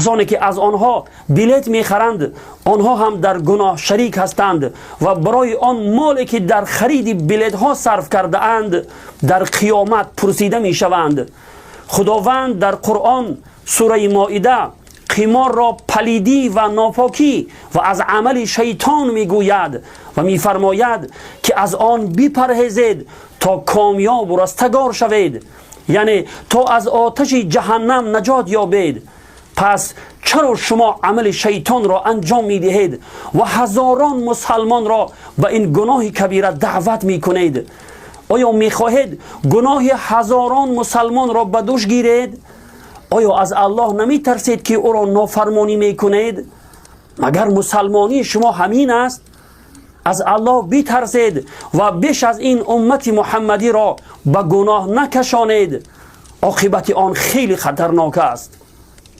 Касоне ки аз онҳо билет мехаранд, онҳо ҳам дар гуноҳ шарик ҳастанд ва барои он моле ки дар хариди билетҳо сарф кардаанд, дар қиёмат пурсида мешаванд. Худованд дар Қуръон, сураи Моида, қиморро палидӣ ва нопокӣ ва аз амали шайтон мегӯяд ва мефармояд, ки аз он бипарҳезед, то комёбу растагор шавед, яъне то аз оташи ҷаҳаннам наҷот ёбед. Пас чаро шумо амали шайтонро анҷом медиҳед ва ҳазорон мусалмонро ба ин гуноҳи кабира даъват мекунед? Оё мехоҳед гуноҳи ҳазорон мусалмонро ба дӯш гиред? Оё аз Аллоҳ наметарсед, ки ӯро нофармонӣ мекунед? Магар мусалмонии шумо ҳамин аст? Аз Аллоҳ битарсед ва беш аз ин уммати муҳаммадиро ба гуноҳ накашонед. Оқибати он хеле хатарнок аст.